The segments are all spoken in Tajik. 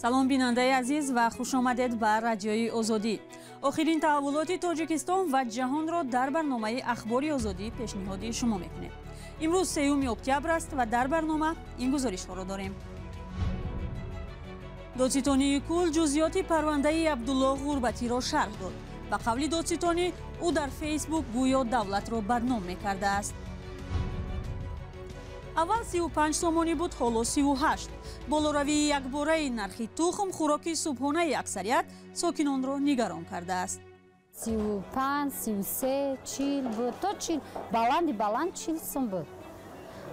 Салом, бинандаи азиз, ва хушомадед ба Радиои Озодӣ. Охирин таҳаввулоти Тоҷикистон ва ҷаҳонро дар барномаи Ахбори Озодӣ пешниҳоди шумо мекунем. Имрӯз 3 октябр аст ва дар барнома ин гузоришҳоро дорем. Додситонии кул ҷузъиёти парвандаи Абдулло Ғурбатиро шарҳ дод. Ба қавли додситонӣ, ӯ дар Фейсбук гӯё давлатро бадном мекардааст. Аввал 35 сомонӣ буд, ҳоло 38. Болоравии якбораи нархи тухм, хӯроки субҳонаи аксарият, сокинонро нигарон кардааст. 35, 33, 40 буд, то 40, баланди баланд 40 сум буд,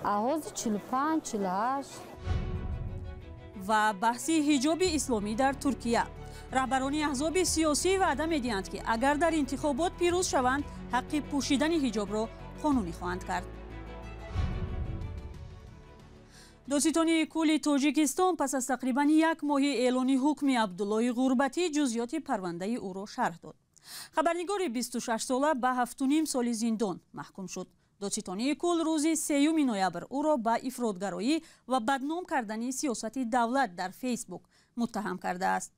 а ҳозир 45, 48. Ва баҳси ҳиҷоби исломӣ дар Туркия. Раҳбарони аҳзоби сиёсӣ ваъда медиҳанд, ки агар дар интихобот пирӯз шаванд, ҳаққи пӯшидани ҳиҷобро қонунӣ хоҳанд кард. Додситонии кулли Тоҷикистон пас аз тақрибан як моҳи эълони ҳукми Абдуллои Ғурбатӣ ҷузъиёти парвандаи ӯро шарҳ дод. Хабарнигори 26сола ба 7,5 соли зиндон маҳкум шуд. Додситонии кул рӯзи 3 ноябр ӯро ба ифротгароӣ ва бадном кардани сиёсати давлат дар Фейсбук муттаҳам кардааст.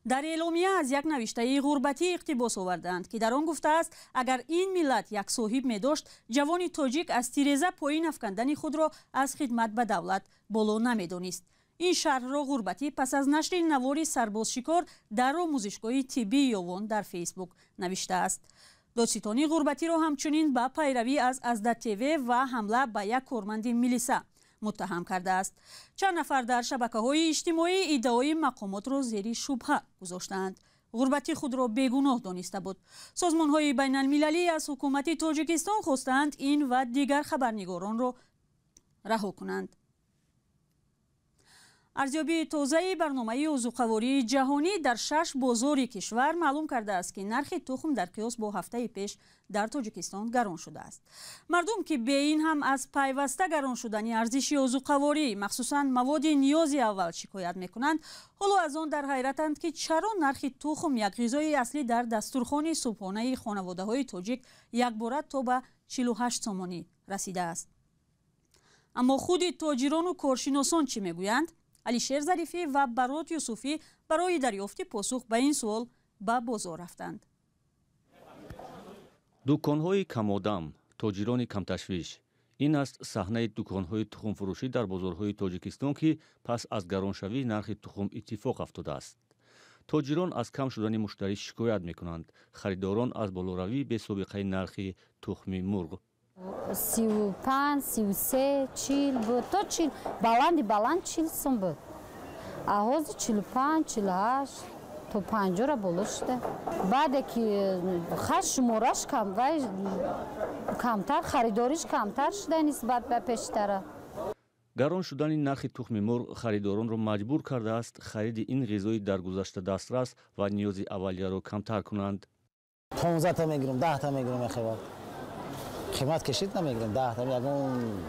Дар эъломия аз як навиштаи Ғурбатӣ иқтибос овардаанд, ки дар он гуфтааст, агар ин миллат як соҳиб медошт, ҷавони тоҷик аз тиреза поин афкандани худро аз хидмат ба давлат боло намедонист. Ин шарҳро Ғурбатӣ пас аз нашри навори сарбозшикор дар омӯзишгоҳи тиббии Ёвон дар Фейсбук навиштааст. Додситонӣ Ғурбатиро ҳамчунин ба пайравӣ аз Азда ТВ ва ҳамла ба як корманди милиса муттаҳам кардааст. Чанд нафар дар шабакаҳои иҷтимоӣ иддаои мақомотро зери шубҳа гузоштаанд. Ғурбатӣ худро бегуноҳ дониста буд. Созмонҳои байналмилалӣ аз ҳукумати Тоҷикистон хостаанд, ин ва дигар хабарнигоронро раҳо кунанд. Арзёбии тозаи барномаи озуқавории ҷаҳонӣ дар шаш бозори кишвар маълум кардааст, ки нархи тухм дар қиёс бо ҳафтаи пеш дар Тоҷикистон гарон шудааст. Мардум, ки бе ин ҳам аз пайваста гарон шудани арзиши озуқаворӣ, махсусан маводи ниёзи аввал, шикоят мекунанд, ҳоло аз он дар ҳайратанд, ки чаро нархи тухм, як ғизои аслӣ дар дастурхони субҳонаи хонаводаҳои тоҷик, якбора то ба 48 сомонӣ расидааст. Аммо худи тоҷирону коршиносон чӣ мегӯянд? Алишер Зарифӣ ва Барот Юсуфӣ барои дарёфти посух ба ин суол ба бозор рафтанд. Дуконҳои камодам, тоҷирони камташвиш — ин аст саҳнаи дуконҳои тухмфурӯшӣ дар бозорҳои Тоҷикистон, ки пас аз гароншавии нархи тухм иттифоқ афтодааст. Тоҷирон аз кам шудани муштарӣ шикоят мекунанд, харидорон аз болоравии бесобиқаи нархи тухми мурғ. 35, 33, 40 буд, то 40, баланди баланд 40 сум буд, а ҳозир 45, 48, то 50-ра боло шуда. Баъде ки хай шумораш кам, вай камтар, харидориш камтар шуда нисбат ба пештара. Гарон шудани нархи тухми мурғ харидоронро маҷбур кардааст, хариди ин ғизои дар гузашта дастрас ва ниёзи аввалияро камтар кунанд. 15-та мегирам, 10-та мегирам. Мехебад, қимат кашид, намегирем 10-та. Ягон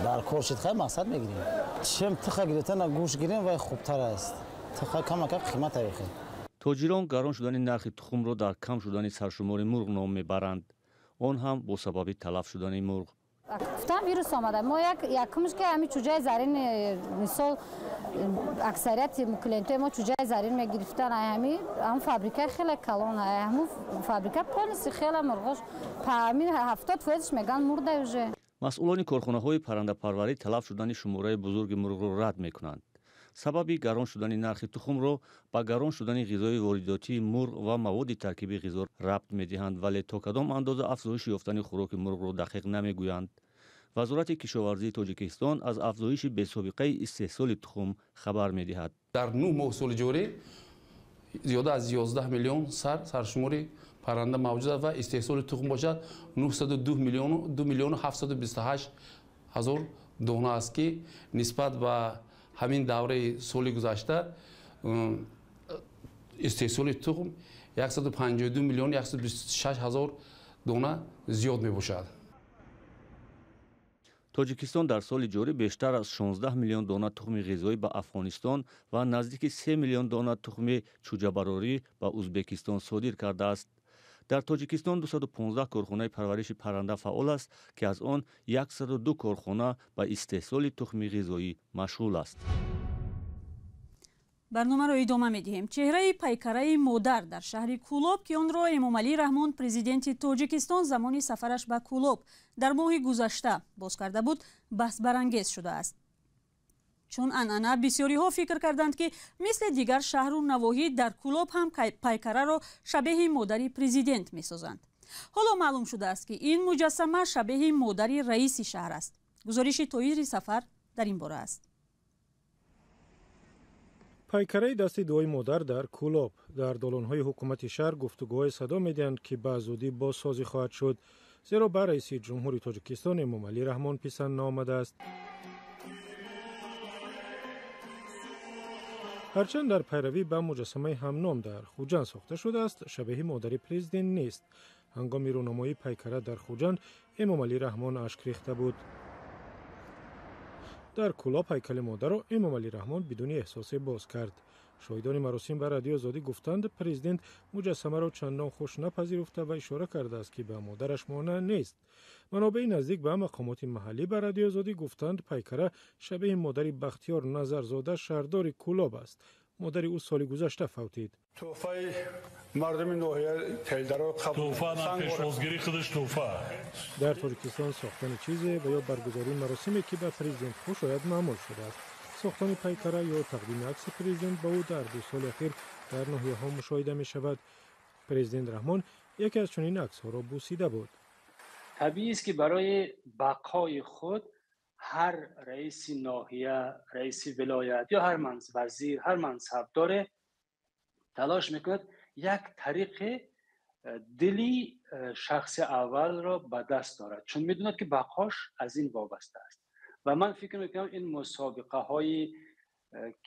дар кор шид, хай мақсад мегирем. Чем тиха гирифтана, гӯшт гирем, вай хубтар аст. Тиха камака қимат авехе. Тоҷирон гарон шудани нархи тухмро дар кам шудани саршумори мурғ ном мебаранд, он ҳам бо сабаби талаф шудани мурғ. Гуфтам, вирус омада. Мо як якумш ки ҳами чӯҷаи зарин, мисол, аксарияти клиентои мо чӯҷаи зарин мегирифтан. Ҳами ҳам фабрикаи хеле калон, ҳаму фабрика полностью хеле мурғош, ҳами 70%-ш меган мурда уже. Масъулони корхонаҳои паррандапарварӣ талаф шудани шумораи бузурги мурғро рад мекунанд. Сабаби гарон шудани нархи тухмро ба гарон шудани ғизои воридотии мурғ ва маводи таркиби ғизо рабт медиҳанд, вале то кадом андоза афзоиш ёфтани хӯроки мурғро дақиқ намегӯянд. Вазорати кишоварзии Тоҷикистон аз афзоиши бесобиқаи истеҳсоли тухм хабар медиҳад. Дар 9 моҳ соли ҷорӣ зиёда аз 11 миллион сар саршумори парранда мавҷуд аст ва истеҳсоли тухм бошад 902 миллиону 2 миллиону 728 ҳазор дона аст, ки нисбат ба ҳамин давраи соли гузашта истеҳсоли тухм 152 миллион 126 ҳазор дона зиёд мебошад. Тоҷикистон дар соли ҷорӣ бештар аз 16 миллион дона тухми ғизоӣ ба Афғонистон ва наздики 3 миллион дона тухми чӯҷабарорӣ ба Узбекистон содир кардааст. Дар Тоҷикистон 215 корхонаи парвариши парранда фаъол аст, ки аз он 102 корхона ба истеҳсоли тухми ғизоӣ машғул аст. Барномаро идома медиҳем. Чеҳраи пайкараи модар дар шаҳри Кӯлоб, ки онро Эмомалӣ Раҳмон, президенти Тоҷикистон, замони сафараш ба Кӯлоб дар моҳи гузашта боз карда буд, баҳсбарангез шудааст. Чун анъана, бисёриҳо фикр карданд, ки мисли дигар шаҳру навоҳӣ дар Кӯлоб ҳам пайкараро шабеҳи модари президент месозанд. Ҳоло маълум шудааст, ки ин муҷассама шабеҳи модари раиси шаҳр аст. Гузориши Тоири Сафар дар ин бора аст. Пайкараи дасти дуои модар дар Кӯлоб. Дар долонҳои ҳукумати шаҳр гуфтугӯҳое садо медиҳанд, ки ба зудӣ бозсозӣ хоҳад шуд, зеро ба раиси ҷумҳури Тоҷикистон Эмомалӣ Раҳмон писанд наомадааст. Ҳарчанд дар пайравӣ ба муҷассамаи ҳамном дар Хуҷанд сохта шудааст, шабеҳи модари президент нест. Ҳангоми рӯнамоии пайкара дар Хуҷанд Эмомалӣ Раҳмон ашк рехта буд. Дар Кӯлоб ҳайкали модарро Эмомалӣ Раҳмон бидуни эҳсосе боз кард. Шоҳидони маросим ба Радиои Озодӣ гуфтанд, президент муҷассамаро чандон хуш напазируфта ва ишора кардааст, ки ба модараш монанд нест. Манобеи наздик ба мақомоти маҳаллӣ ба Радиои Озодӣ гуфтанд, пайкара шабеҳи модари Бахтиёр Назарзода, шаҳрдори Кӯлоб аст. Модари ӯ соли гузашта фавтид. Тӯҳфаи мардуми ноҳия Телдаро қабул. Пешвозгирӣ худаш тӯҳфа. Дар Тоҷикистон сохтани чизе ва ё баргузории маросиме, ки ба президент хуш ояд, маъмул шудааст. Сохтани пайкара ё тақдими акси президент ба ӯ дар 2 соли ахир дар ноҳияҳо мушоҳида мешавад. Президент Раҳмон яке аз чунин аксҳоро бусида буд. Табиист, ки барои бақои худ ҳар раиси ноҳия, раиси вилоят ё ҳар вазир, ҳар мансабдоре талош мекунад як тариқи дили шахси аввалро ба даст дорад, чун медонад, ки бақош аз ин вобаста аст. Ва ман фикр мекунам, ин мусобиқаҳои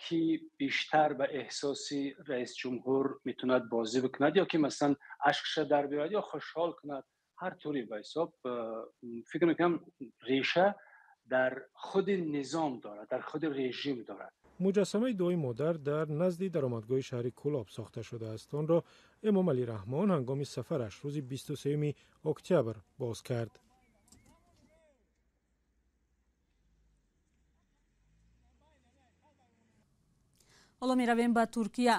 ки бештар ба эҳсоси раис ҷумҳур метавонад бозӣ бикунад, ё ки масалан ашкша дар биёрад ё хушҳол кунад, ҳар туре ба ҳисоб, фикр мекунам, реша дар худи низом дорад, дар худи режим дорад. Муҷассамаи дуои модар дар назди даромадгоҳи шаҳри Кӯлоб сохта шудааст. Онро Эмомалӣ Раҳмон ҳангоми сафараш рӯзи 23 октябр боз кард. Ҳоло меравем ба Туркия.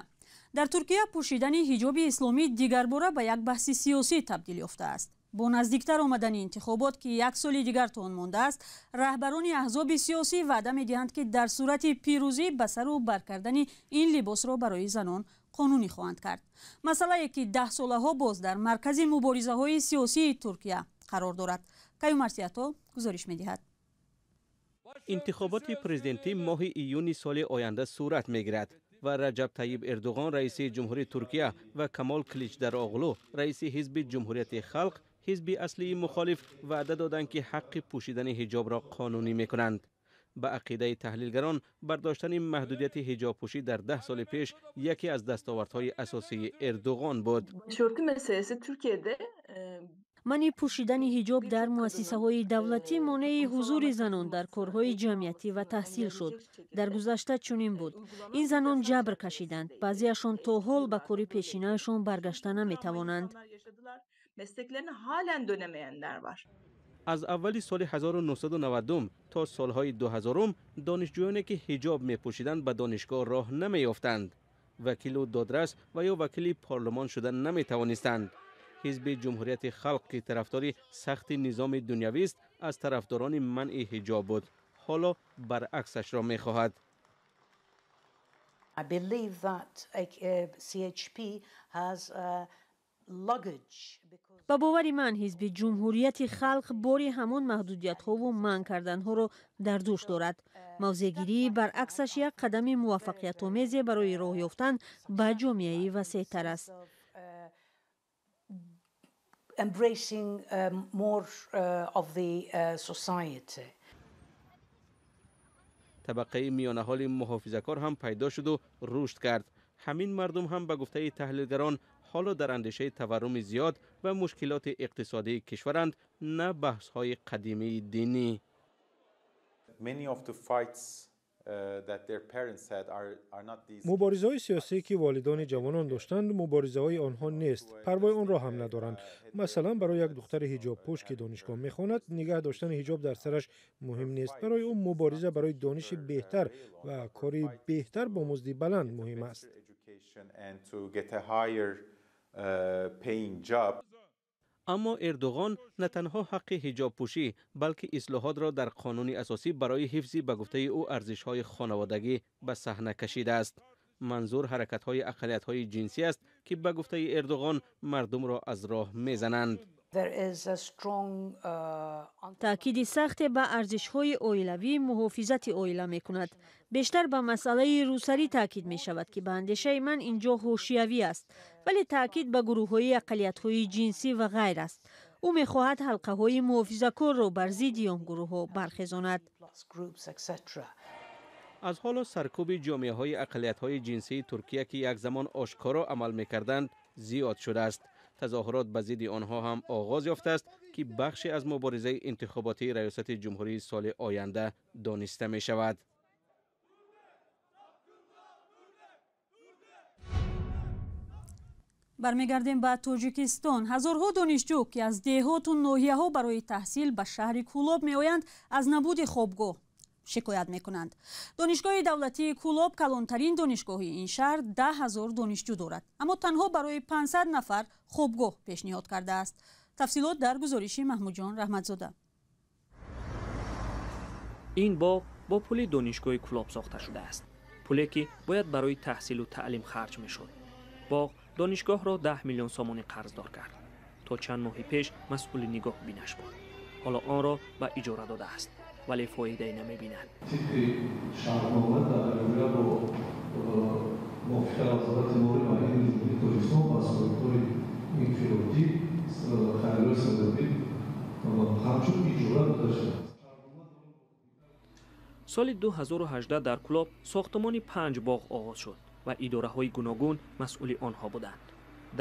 Дар Туркия пӯшидани ҳиҷоби исломӣ дигарбора ба як баҳси сиёсӣ табдил ёфтааст. Бо наздиктар омадани интихобот, ки як соли дигар то он мондааст, раҳбарони аҳзоби сиёсӣ ваъда медиҳанд, ки дар сурати пирӯзӣ ба сару бар кардани ин либосро барои занон қонунӣ хоҳанд кард. Масъалае, ки даҳсолаҳо боз дар маркази муборизаҳои сиёсии Туркия қарор дорад. Каюм Арсиято гузориш медиҳад. Интихоботи президентӣ моҳи июни соли оянда сурат мегирад ва Раҷаб Тайиб Эрдуғон, раиси ҷумҳури Туркия, ва Камол Киличдароғлу, раиси ҳизби Ҷумҳурияти Халқ, ҳизби аслии мухолиф, ваъда доданд, ки ҳаққи пӯшидани ҳиҷобро қонунӣ мекунанд. Ба ақидаи таҳлилгарон, бардоштани маҳдудияти ҳиҷобпӯшӣ дар 10 соли пеш яке аз дастовардҳои асосии Эрдуғон буд. Манъи пӯшидани ҳиҷоб дар муассисаҳои давлатӣ монеи ҳузури занон дар корҳои ҷамъиятӣ ва таҳсил шуд. Дар гузашта чунин буд. Ин занон ҷабр кашиданд, баъзеашон то ҳол ба кори пешинаашон баргашта наметавонанд. Аз аввали соли 1990 то солҳои 2000 донишҷӯёне, ки ҳиҷоб мепӯшиданд, ба донишгоҳ роҳ намеёфтанд. Вакилу додрас ва ё вакили парлумон шуда наметавонистанд. Ҳизби Ҷумҳурияти Халқ, ки тарафдори сахти низоми дунявист, аз тарафдорони манъи ҳиҷоб буд. Ҳоло баръаксашро мехоҳад. I believe that CHP has luggage. Ба бовари ман, ҳизби Ҷумҳурияти Халқ бори ҳамон маҳдудиятҳову манъ карданҳоро дар дӯш дорад. Мавзеъгирии баръаксаш як қадами муваффақиятомезе барои роҳ ёфтан ба ҷомеаи васеътар аст. Embracing more of the society. Табақаи миёнаҳоли муҳофизакор ҳам пайдо шуду рушд кард. Ҳамин мардум ҳам, ба гуфтаи таҳлилгарон, ҳоло дар андешаи таварруми зиёд ва мушкилоти иқтисодии кишваранд, на баҳсҳои қадимии динӣ. Many of the fights Муборизаҳои сиёсӣ, ки волидони ҷавонон доштанд, муборизаҳои онҳо нест, парвои онро ҳам надоранд. Масалан, барои як духтари ҳиҷобпӯш, ки донишгоҳ мехонад, нигаҳ доштани ҳиҷоб дар сараш муҳим нест. Барои ӯ мубориза барои дониши беҳтар ва кори беҳтар бо музди баланд муҳим аст. Аммо Эрдоғон на танҳо ҳаққи ҳиҷобпӯшӣ, балки ислоҳотро дар қонуни асосӣ барои ҳифзи ба гуфтаи ӯ арзишҳои хонаводагӣ ба саҳна кашидааст. Манзур ҳаракатҳои ақалиятҳои ҷинсӣ аст, ки ба гуфтаи Эрдоғон мардумро аз роҳ мезананд. Таъкиди сахте ба арзишҳои оилавӣ, муҳофизати оила мекунад. Бештар ба масъалаи рӯсарӣ таъкид мешавад, ки ба андешаи ман инҷо ҳошиявӣ аст, вале таъкид ба гурӯҳҳои ақалиятҳои ҷинсӣ ва ғайр аст. Ӯ мехоҳад ҳалқаҳои муҳофизакорро бар зидди он гурӯҳҳо бархезонад. Аз ҳоло саркӯби ҷомеаҳои ақалиятҳои ҷинсии Туркия, ки як замон ошкоро амал мекарданд, зиёд шудааст. Тазоҳурот ба зидди онҳо ҳам оғоз ёфтааст, ки бахше аз муборизаи интихоботии раёсати ҷумҳурии соли оянда дониста мешавад. Бармегардем ба Тоҷикистон. Ҳазорҳо донишҷӯ, ки аз деҳоту ноҳияҳо барои таҳсил ба шаҳри Кӯлоб меоянд, аз набуди хобгоҳ шикоят мекунанд. Донишгоҳи давлатии Кӯлоб, калонтарин донишгоҳи ин шаҳр, 10 000 донишҷӯ дорад, аммо танҳо барои 500 нафар хобгоҳ пешниҳод кардааст. Тафсилот дар гузориши Маҳмудҷон Раҳматзода. Ин боғ бо пули донишгоҳи Кӯлоб сохта шудааст, пуле ки бояд барои таҳсилу таълим харҷ мешуд. Боғ донишгоҳро 10 миллион сомонӣ қарздор кард. То чанд моҳи пеш масъули нигоҳбинаш буд. Ҳоло онро ба иҷора додааст, вале фоидае намебинад. Тибқи шартнома дар робита бо мувофиқа Вазорати маориф ва илми Ҷумҳурии Тоҷикистон ба соҳибкори инфиродӣ Хайруллои Садобӣ ҳамчун иҷора дода шудааст. Соли 2018 дар Кӯлоб сохтмони 5 боғ оғоз шуд ва идораҳои гуногун масъули онҳо буданд.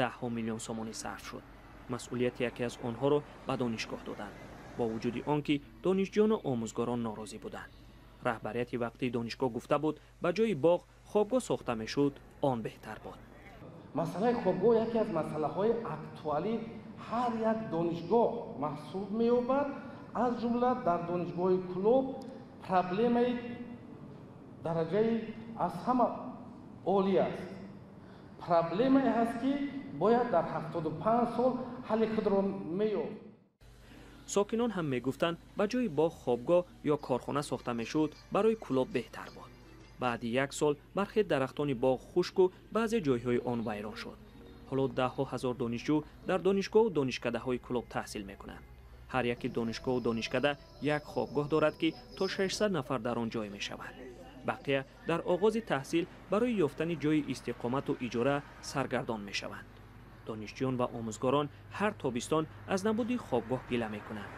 Даҳҳо миллион сомонӣ сарф шуд. Масъулияти яке аз онҳоро ба донишгоҳ доданд, бо вуҷуди он ки донишҷӯёну омӯзгорон норозӣ буданд. Раҳбарияти вақтии донишгоҳ гуфта буд, ба ҷои боғ хобгоҳ сохта мешуд, он беҳтар буд. Масъалаи хобгоҳ яке аз масъалаҳои актуалии ҳар як донишгоҳ маҳсуб меёбад. Аз ҷумла дар донишгоҳи Кӯлоб проблемаи дараҷаи аз ҳама олӣ аст. Проблемае ҳаст, ки бояд дар 75 сол ҳалли худро меёфт. Сокинон ҳам мегуфтанд, ба ҷои боғ хобгоҳ ё корхона сохта мешуд, барои Кӯлоб беҳтар буд. Баъди як сол бархе дарахтони боғ хушку баъзе ҷойҳои он вайрон шуд. Ҳоло даҳҳо ҳазор донишҷӯ дар донишгоҳу донишкадаҳои Кӯлоб таҳсил мекунанд. Ҳар яки донишгоҳу донишкада як хобгоҳ дорад, ки то 600 нафар дар он ҷой мешавад. Бақия дар оғози таҳсил барои ёфтани ҷойи истиқомату иҷора саргардон мешаванд. Донишҷӯён ва омӯзгорон ҳар тобистон аз набуди хобгоҳ гила мекунанд.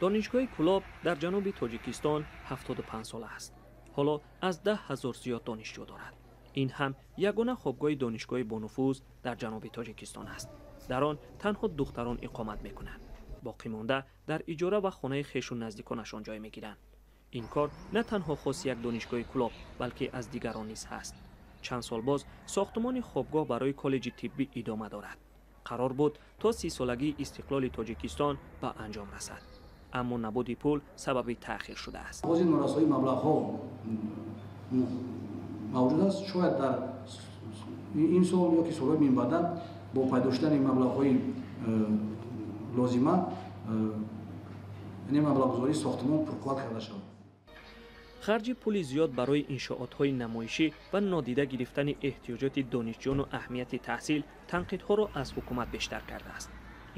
Донишгоҳи Кӯлоб дар ҷануби Тоҷикистон 75 сола аст. Ҳоло аз 10 000 зиёд донишҷӯ дорад. Ин ҳам ягона хобгоҳи донишгоҳи бонуфуз дар ҷануби Тоҷикистон аст. Дар он танҳо духтарон иқомат мекунанд. Боқимонда дар иҷора ва хонаи хешу наздиконашон ҷой мегиранд. Ин кор на танҳо хоси як донишгоҳи Кӯлоб, балки аз дигарон низ ҳаст. Чанд сол боз сохтмони хобгоҳ барои коллеҷи тиббӣ идома дорад. Қарор буд то 30-солагии истиқлоли Тоҷикистон ба анҷом расад, аммо набуди пул сабаби таъхир шудааст. Оғози норасоии маблағҳо мавҷуд аст. Шояд дар ин сол ё ки солҳои минбаъда бо пайдо шудани маблағҳои лозима, яъне маблағгузории сохтмон пурқувват карда шавад. Харҷи пули зиёд барои иншоотҳои намоишӣ ва нодида гирифтани эҳтиёҷоти донишҷӯёну аҳамияти таҳсил танқидҳоро аз ҳукумат бештар кардааст.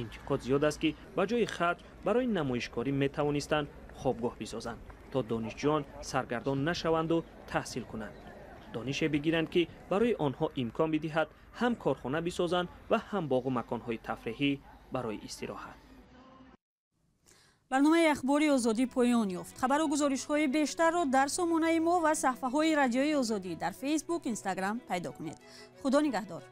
Интиқод зиёд аст, ки ба ҷои харҷ барои намоишкорӣ метавонистанд хобгоҳ бисозанд, то донишҷӯён саргардон нашаванду таҳсил кунанд, донише бигиранд, ки барои онҳо имкон бидиҳад ҳам корхона бисозанд ва ҳам боғу маконҳои тафреҳӣ барои истироҳат. Барномаи Ахбори Озодӣ поён ёфт. Хабару гузоришҳои бештарро дар сомонаи мо ва саҳфаҳои Радиои Озодӣ дар Фейсбук, Инстаграм пайдо кунед. Худо нигаҳдор.